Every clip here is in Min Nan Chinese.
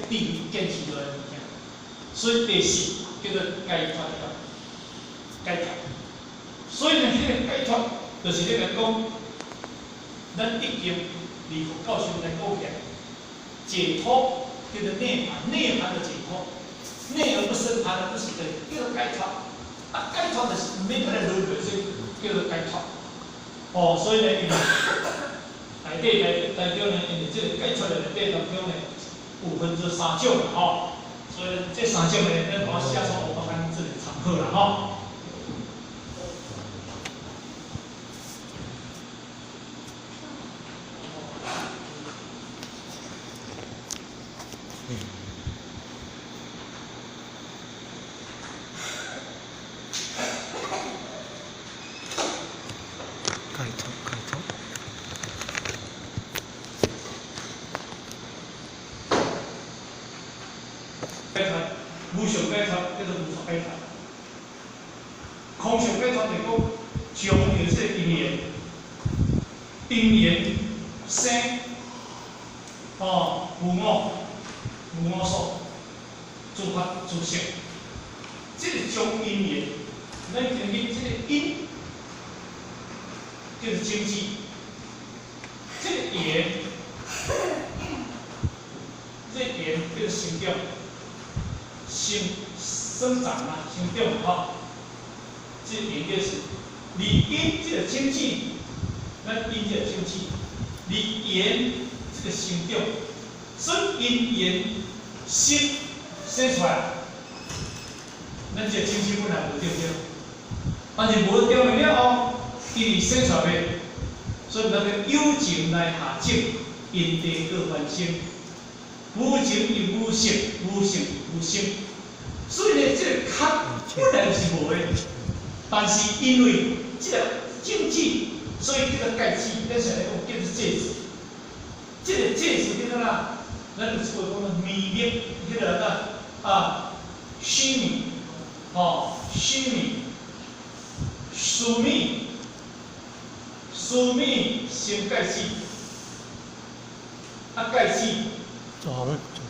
智慧见识落来物件。所以第四叫做解脫了，解脫。所以呢，彼個解脫就是咧來講，咱已經離佛教授來講起來，解脫叫做涅槃，涅槃的解脫，涅而不生，槃而不死的，叫做解脫。啊，解脫就是毋免閣來輪迴，所以叫做解脫。哦，所以呢，因內底內當中呢，因為這個解脫的內底當中呢，有分做三種啦吼。所以這三種呢，咱我寫出予大家做個參考啦吼。解脫，解脫。解脫，無相解脫叫做無相解脫。空相解脫就是講將著這個因緣，因緣生，哦，無我，無我所，諸法諸相。這個將因緣，咱根據這個因叫做種子，這個緣，這個緣叫做生長。生生長啊，生長吼，這個緣就是離因這個種子，咱因這個種子，離緣這個生長，所以因緣生生出來，咱這個種子本來無對不對？但是無對了後，因為生出來袂，所以咱個有情來下種，因地過還生，無情亦無色，無色亦無聲。所以呢，這個殼本來就是無的，但是因為這個種子，所以叫做芥子，咱現在講叫做芥子。這個芥子叫做哪？咱有一句講做迷滅，彼個哪啊？須彌，吼，須彌，須彌，須彌生芥子，啊芥子，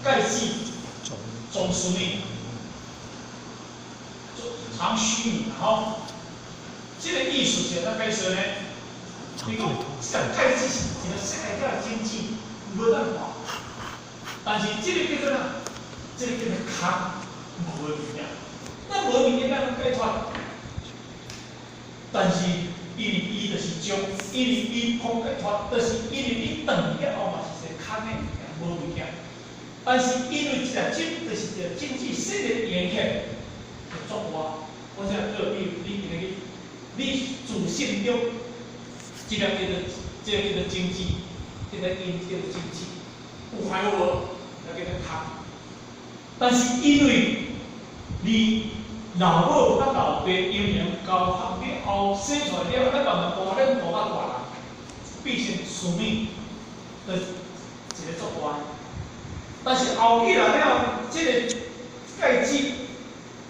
芥子裝須彌。藏虛名吼，這個意思是按怎解說呢？伊講這個芥子是一個細細個種子，無當看。但是這個叫做哪？這個叫做空，無物件。咱無物件，咱攏解脫。但是因為伊就是將，因為伊空解脫，就是因為你斷了後嘛是一個空的物件，無物件。但是因為這個種，就是一個種子，細個緣起。作我，我才做比喻，你今日你自性中，這個叫做這個叫做種子，這個因叫做種子，有看有無？那叫做空。但是因為你老母佮老爸陰陽交合了後生出來了，咱慢慢大，咱大到大人，變成須彌，就是一個作大。但是後起來了，這個芥子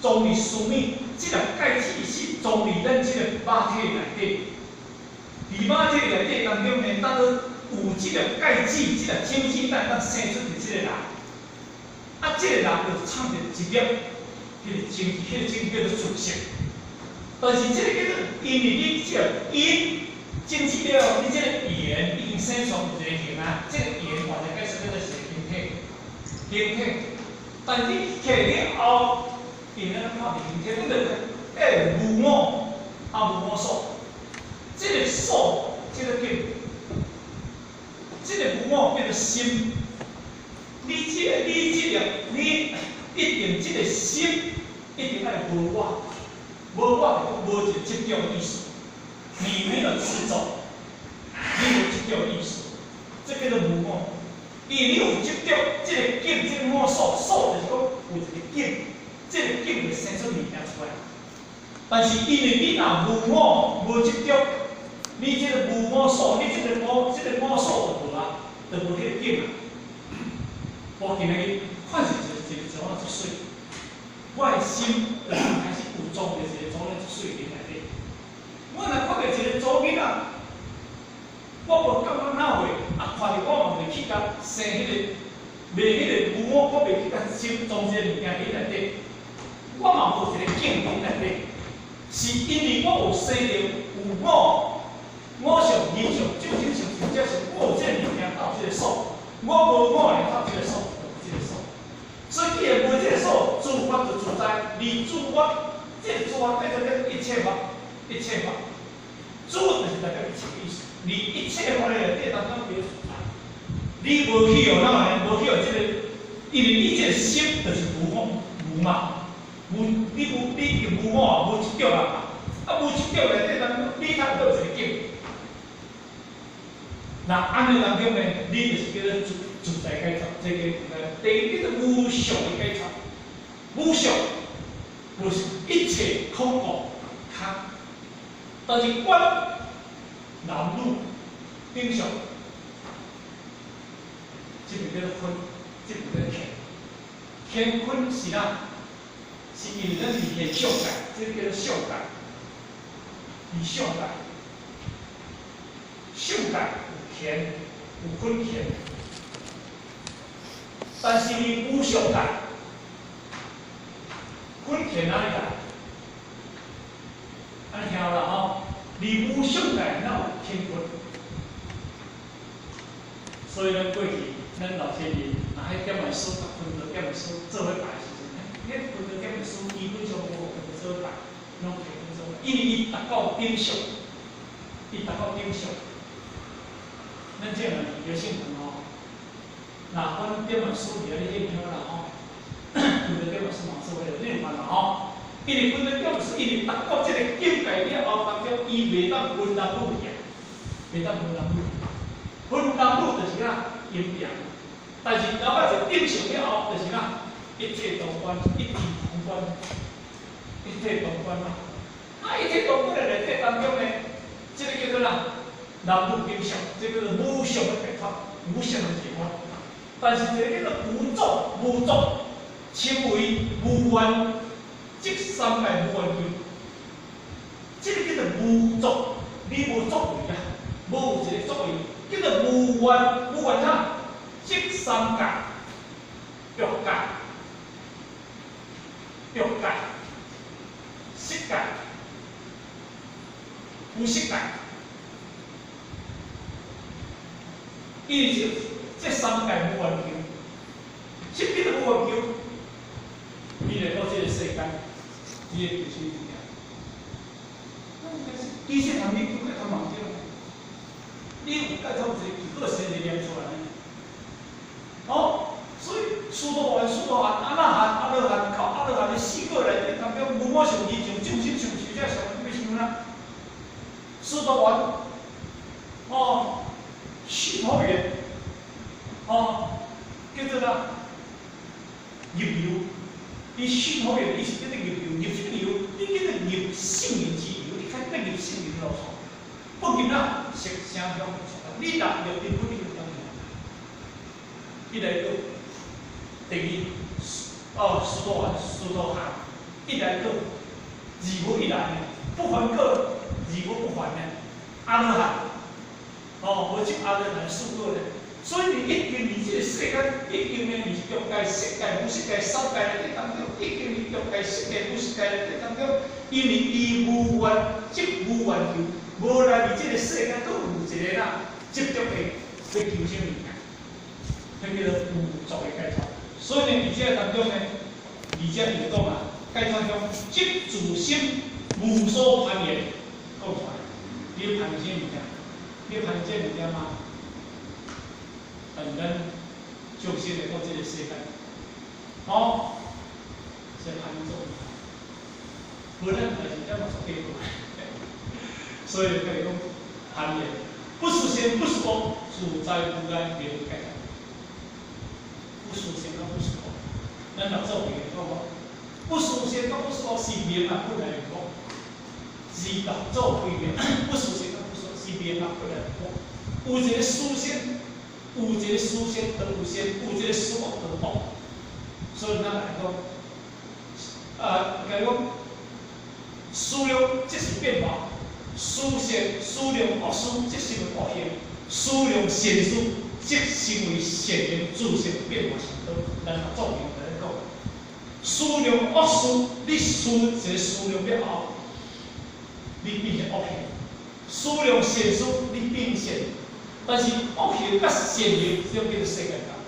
裝佇須彌，這粒芥子是裝佇咱這個肉體內底。佇肉體內底當中呢，當有這粒芥子，這粒種子，才會當生出來這個人。啊，這個人就藏著一粒，彼個種子，彼個種子叫做自性。但是這個叫做，因為你這個因種子了，你這個緣已經生出有一個形啊，這個緣或者解釋叫做是形體，形體。但你摕了後，因咱看袂形體，你就欸無我，啊無我所，這個所，這個境，這個無我變做心。你這個、你這個、你一定這個心一定愛無我，無我就講無一個執著的意思。你沒有執著，你無執著的意思，這叫做無我。因為你有執著，這個境，這個我所，所就是講有一個境，這個境會生出物件出來。但是因為你若無我、無執著，你這個無我所，你這個我、這個我所就無啊，就無彼個境啊。我今日看是一個一個怎啊足媠，我的心就開始有裝著一個怎啊足媠伫內底。我若看著一個查某囡仔，我無感覺哪會，啊，看著我嘛袂去共生彼個，袂彼個無我，我袂去共心裝這個物件佇內底，我嘛無一个境佇內底，是因為我有生命，有我，我相、人相、眾生相、壽者相，我有這个物件，才有這个所。我無我呢，才有這个所，就無這个所。所以既然無這个所，諸法就自在，離諸法，這个諸法變做一切法，一切法，諸就是代表一切意思，離一切法的內底當中別自在。你無去予哪呢？無去予這个，因為你這个心就是無我無嘛，無你無你已經無我啊，無執著啊，啊無執著內底當中，你通佗一个境？那按呢當中呢，你就是叫做自自在解脫，這个第一叫做無相的解脫，無相，就是一切空無空。但是觀男女頂相，這個叫做坤，這個叫做乾。乾坤是啥？是因為咱佇現象界，這個叫做相界，佇相界，相界有乾有坤乾，但是佇無相界，坤乾哪裡來？按呢聽有啦吼，佇無相界哪有乾坤？所以咱過去，咱老前人，若彼點的書，佮薰陶點的書做伙拜的時陣，彼薰陶點的書基本上無薰陶做伙拜，攏乾坤做伙，因為伊達到頂相，伊達到頂相。咱這人佇聖堂吼，若阮點的書佇遐咧念香啦吼，薰陶點的書嘛做伙，你有看啦吼？因為薰陶點的書，因為達到這個境界了後，當中伊袂當分男女去，袂當分男女。分男女就是啥陰陽，但是到尾一個頂相了後，就是啥一體同觀，一體同觀，一體同觀嘛。啊，一體同觀的內底當中呢，這個叫做啥？男女頂相，這個叫做無相的解脫，無相的解脫。但是這個叫做無作，無作，稱為無願，即三界無願求。這個叫做無作，你無作為啊，無有一個作為。叫做無願，無願啥？即三界、欲界、欲界、色界、無色界。伊是這三界無願求，啥物叫做無願求？你來到這個世間，你會求啥物件？其實通你求解脫嘛對。你有解脫一個求個生日念出來呢？哦，所以須陀洹、須陀洹、阿那含、阿羅漢到阿羅漢的四果內底當中，無我相、二相、眾生相、壽者相，你欲想啥？須陀洹，哦，須陀洹，哦，叫做啥？入流，伊須陀洹，伊是叫做入流，入啥物流？你叫做入聖人之流，你較欲入聖人路數。不入啦，色聲香味觸法，你若入定不入當然。一來閣第二，哦，須陀洹、須陀含，一來閣二果一來呢，不還閣二果不還呢，阿羅漢，哦，無證阿羅漢四果呢，所以你已經佇這個世間，已經呢，佇欲界、色界、無色界三界內底當中，已經佇欲界、色界、無色界內底當中，因為伊無願，即無願求。無來佇這個世間，閣有一個啦，執著的去求啥物件，彼叫做無作的解脫。所以呢，佇這個當中呢，而且伊就講啊，解脫中即自心無所攀緣，講出來，你攀啥物件？你攀這物件嗎？但是咱眾生來到這個世間，哦，是攀做，無咱代誌才嘛出結果。所以可以講，攀緣不思善不思惡，自在無礙名解脫。不思善佮不思惡，咱六祖會講無？不思善佮不思惡是名啊，本來就講，是六祖規定。不思善佮不思惡是名啊，本來就講。有一個思善，有一個思善就有善，有一個思惡就惡。所以咱來講，啊，共伊講，思量即是變化。思善思量惡事，即是惡行；思量善事，即成為善行自性變化善多。咱來做明來講，思量惡事，你思一个思量了後，你變成惡行；思量善事，你變善。但是惡行佮善行，這種叫做世間法，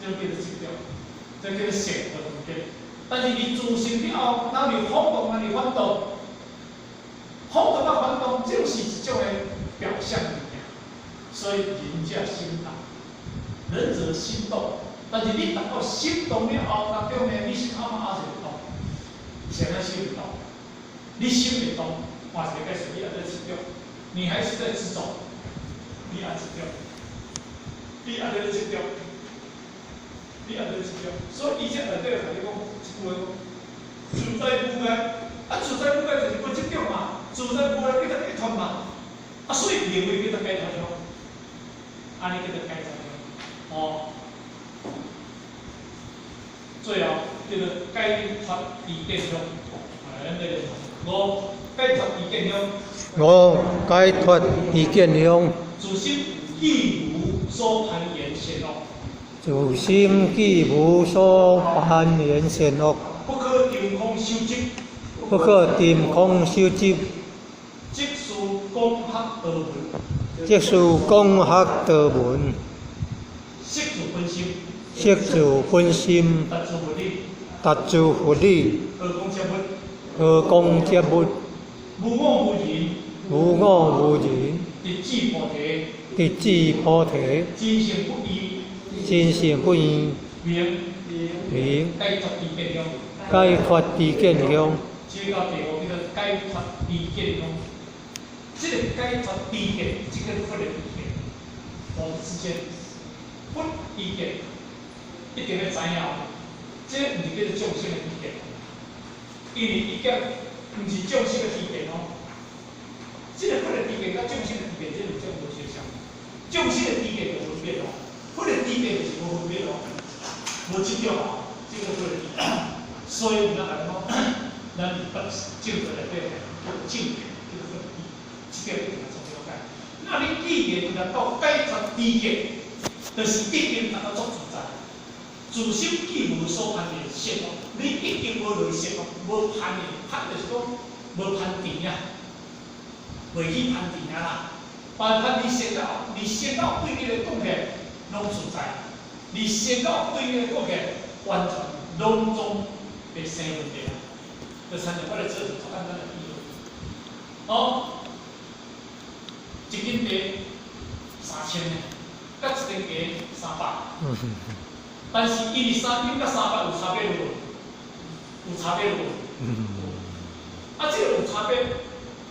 這種叫做執著，這叫做善惡分別。但是你自性了後，哪裡反動，哪裡反動，反動佮反動，就是一種的表象物件。所以仁者心動，仁者心動。但是你達到心動了後，當中呢，你心暗暗是會動，啥物心會動？你心會動，嘛是會解釋你還在執著，你還是在執著，你還執著，你還在執著，你還在執著。所以伊這內底共你講一句話講，自在無礙，啊自在無礙就是無執著嘛，自在無礙叫做解脫嘛，啊所以名為叫做解脫相，按呢叫做解脫相，哦。最後叫做解脫知見相，啊，咱這個五解脫知見相。五解脫知見相。自心既無所攀緣善惡。自心既無所攀緣善惡。不可沉空修執。不可沉空修執。即是廣學多聞。即是廣學多聞。識自本心。識自本心。達自佛理。達自佛理。何講接物？何講接物？無我無人。無我無人。直指菩提。直指菩提。真性不異。真性不異。明。明。解脫知見相。解脫知見相。這個第五叫做解脫知見相。這個解脫知見，這個佛的知見，無之間，佛知見一定欲知影，這毋是叫做眾生的知見，因為伊講毋是眾生的知見哦。這個佛的知見佮眾生的知見，這兩種無相像。眾生的知見就分別哦，佛的知見就是無分別哦，無執著哦，這個佛的知見。所以咱來講，咱佇佛正道內底叫正見，叫做佛知，這個一定要總了解。那你既然達到解脫知見，就是已經達到足自在。自心既無所攀緣善惡，你已經無落善惡，無攀緣，攀就是講無攀纏啊，袂去攀纏啊啦。包括你善到，你善到對你來講起來攏自在，你善到對你來講起來完全攏總袂生問題啊。就親像我來做一個足簡單的比喻，哦，一斤茶3000呢，佮一斤茶300。但是伊是3斤佮300有差別無？有差別無？啊，這個有差別，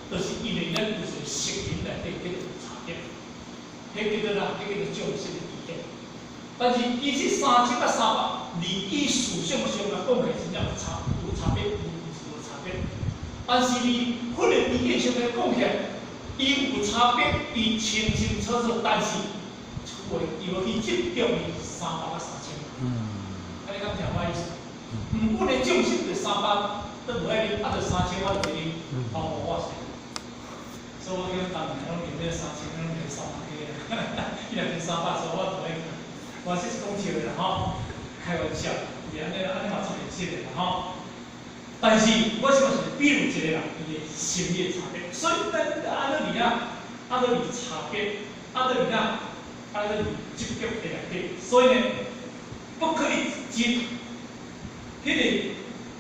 就是因為咱有一個色蘊內底叫做有差別，彼叫做啥？彼叫做眾生的知見。但是其實3000佮300，離以思想上來講起來，真正有差有差別，有有差別。但是佇佛的知見上來講起來，伊有差別，伊清清楚楚，但是這句話伊無去執著伊300佮3000。啊，你敢聽我意思？毋管你眾生就三百都無愛啉，啊，就3000我就袂啉，包無我說。所以我叫當年攏啉這3000，攏啉300幾啊，伊若啉300，所以我就愛。我這是講笑的啦吼，開玩笑，是按呢按呢嘛足現實的啦吼。但是我想是比喻一個人，伊的心理的差別，所以咱按怎佇啊，按怎佇差別，按怎佇啊，按怎佇執著的內底，所以呢，不可以執，彼個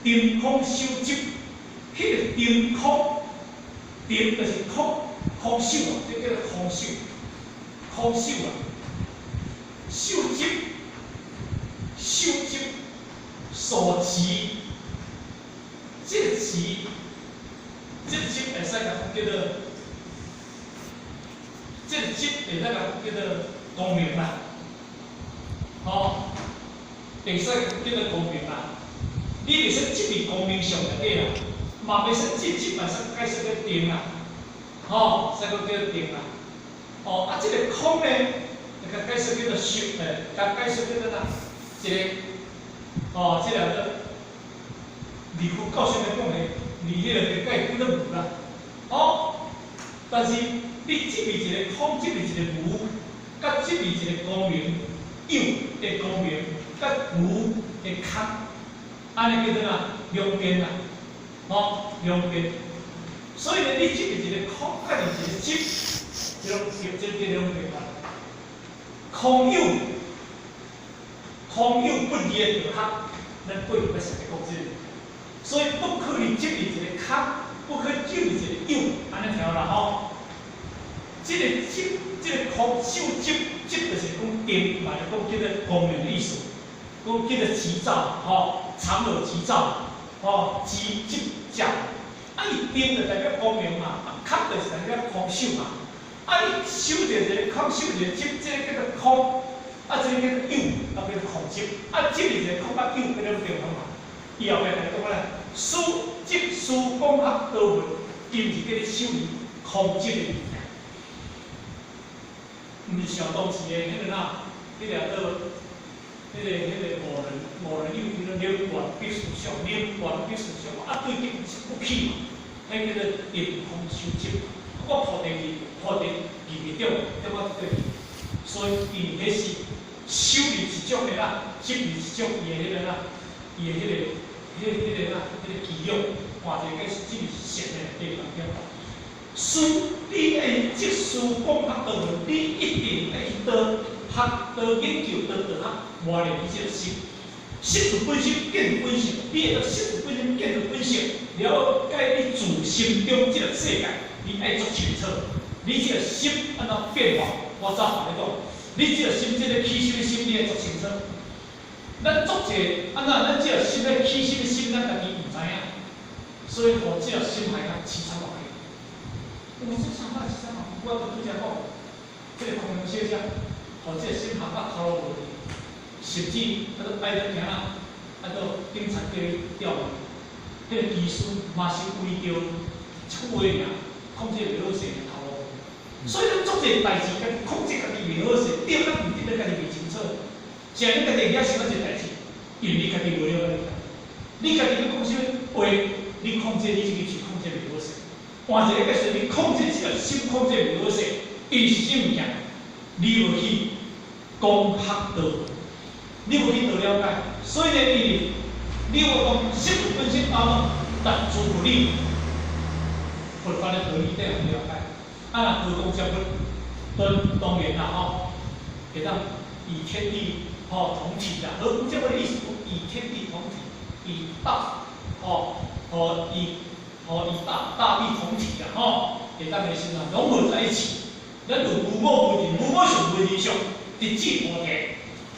沉空修執，彼個沉空，沉就是空，空守啊，這叫做空守，空守啊，修執，修執，所執，這個執，這個執會使共叫做，這個執會使共叫做光明啦，吼，會使叫做光明啦。你袂使執佇光明上內底啦，嘛袂使執執嘛使解釋做定啦，吼，使閣叫做定啦。哦，啊，這個空呢，共解釋叫做修，共解釋叫做啥？一個，哦，這兩個，離佛教上面講的，離彼個解叫做無啦。哦，但是你執佇一個空，執佇一個無，佮執著一个光明有的光明，佮無的空，按呢叫做啥？兩邊啦，吼，兩邊。所以呢，你執著一个空，佮著一个執，這種這叫兩邊啦。空有，空有不二的道學，咱過去捌成日講這個。所以不可能執著一个空，不可執著一个有，按呢聽啦吼。這个執，這个空修執，執就是講定，嘛是講叫做光明的意思，講叫做寂照，吼，常有寂照，吼，寂寂照。啊，伊定就代表光明嘛，啊，空就是代表空守嘛。啊，你守著一个空，守著一個執，這個叫做空，啊，這個叫做有，啊，叫做空執。啊，執著一個空甲有，叫做平衡嘛。伊後壁來講咧，思執思廣學多聞，伊毋是叫你修煉空執的物件，毋是像當時的彼個哪，彼個做，彼個五人有叫做能斷彼思想，能斷彼思想，啊對境是不起嘛，彼叫做定空修執。我菩提去，菩提入去中，中我對，所以伊彼是修煉一種的啦，執著一種伊的彼個啦，伊的彼個。彼個啦，彼個技巧，換一個解釋，這是善的地方對。思你愛積思廣學多聞，你一定愛去多學、多研究、多道學，磨練你這個心。識著本心，見著本性，你會當識著本心，見著本性，了解你自心中這個世界，你愛足清楚。你這個心按怎變化？我早共你講，你這個心，這個起心的心，你愛足清楚。咱足濟，按怎？咱這個心咧起心的心，咱家己毋知影，所以予這個心害甲淒慘落去。有這啥法凄慘啊？我拄才講，這個空中小姐，予這個心害甲頭路無去，甚至啊，閣愛閣行啦，啊，閣警察叫伊調去，彼個技師嘛是為著一句話爾，控制袂好勢，頭路。所以咱足濟代誌，家己控制家己袂好勢，對甲毋對，咱家己袂清楚。像你家己會曉想一個代誌，因為你家己無了解。你家己欲講啥物話，你控制你這个手控制袂好勢。換一個解釋，你控制這個心控制袂好勢，伊是啥物件？你無去講學道，你無去多了解，所以呢，伊你有講識本身阿嘛，達諸不理，佛法的道理底有了解。啊，若何講接佛，當當然啦吼，會當與天地吼同體啦。何講接佛的意思，與天地同體，與道吼吼與吼與大大地同體啦吼，會當的時陣融合在一起。咱有無我無人，無我相無人相，直指菩提。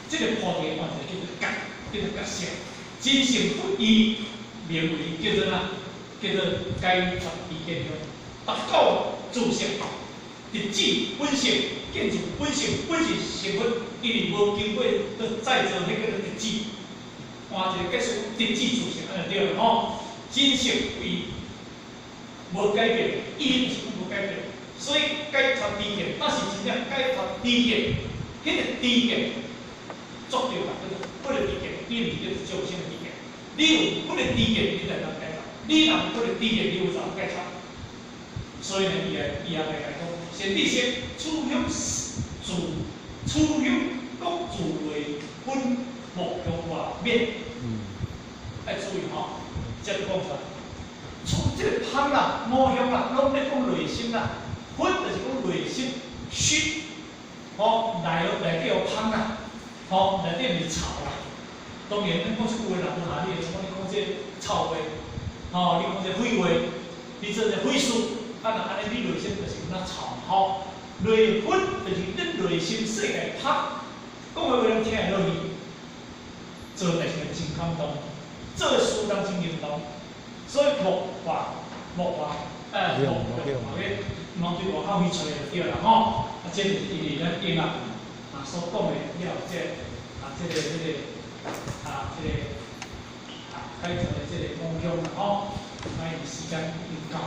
這個菩提換一個叫做覺，叫做覺醒。真性不異，名為叫做啥？叫做解脫知見向，達到自性，直指本性，見自本性，本性成佛，因為無經過閣再做彼個叫做直指。換一個解釋，直指自性，按呢對啦吼。真性不異，無改變，伊就是無改變。所以解脫知見，但是真正解脫知見，彼個知見做對啦，叫做不個知見，伊毋是叫做眾生的知見。你有彼個知見，你才會當解脫；你若無彼個知見，你有怎解脫？所以呢，伊也伊也來來講，善知識，此向自，此向各自內分莫向外滅。愛注意吼，這就講出來。從這個芳啦、五香啦，攏咧講內心啦。分就是講內心虛，吼內內底有芳啦，吼內底毋是臭啦。當然，咱講這句話人無下你會講你講這臭話，吼你講這廢話，你做這廢事，啊若按呢你內心就是敢若臭吼。內分就是恁內心世界芳，講的話攏聽會落去，做代誌真感動，做事人真認同，所以莫話莫話，莫莫個。毋通對外口去揣就對啦吼。啊，這就是因為咱英啊啊所講的了這啊，這個啊，這個啊，解脫的這個夢想啦吼。啊，因為時間已經到，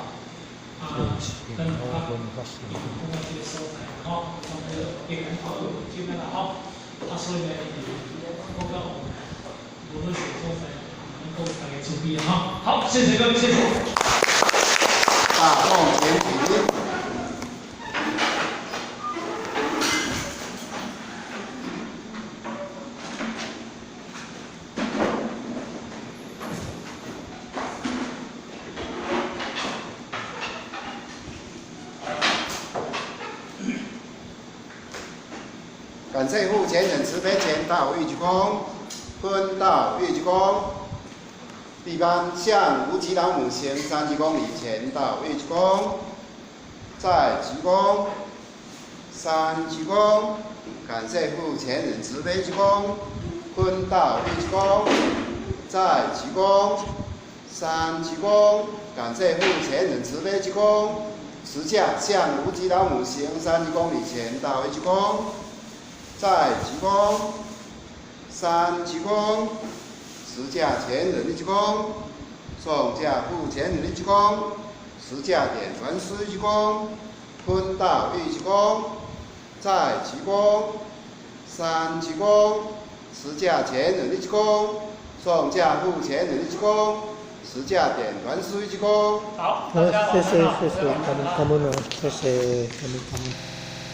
啊，咱啊，已經講到這個所在啦吼，講到已經到這邊啦吼。啊，所以呢，講到無好勢所在，咱各位大家注意吼。好，謝謝各位，謝謝。大眾點評。感謝父前人慈悲前道一鞠躬，分道一鞠躬。畢班向無極老母行三鞠躬禮，前道一鞠躬，再鞠躬，三鞠躬。感謝父前人慈悲鞠躬，分道一鞠躬，再鞠躬，三鞠躬。感謝父前人慈悲鞠躬，持架向無極老母行三鞠躬禮，前道一鞠躬，再鞠躬，三鞠躬。持架前人一鞠躬，送駕父前人一鞠躬，持架點傳師一鞠躬，分道一鞠躬，再鞠躬，三鞠躬，持架前人一鞠躬，送駕父前人一鞠躬，持架點傳師一鞠躬。好，好，大家謝謝晚安。謝謝，感恩感恩啊，謝謝感恩感恩。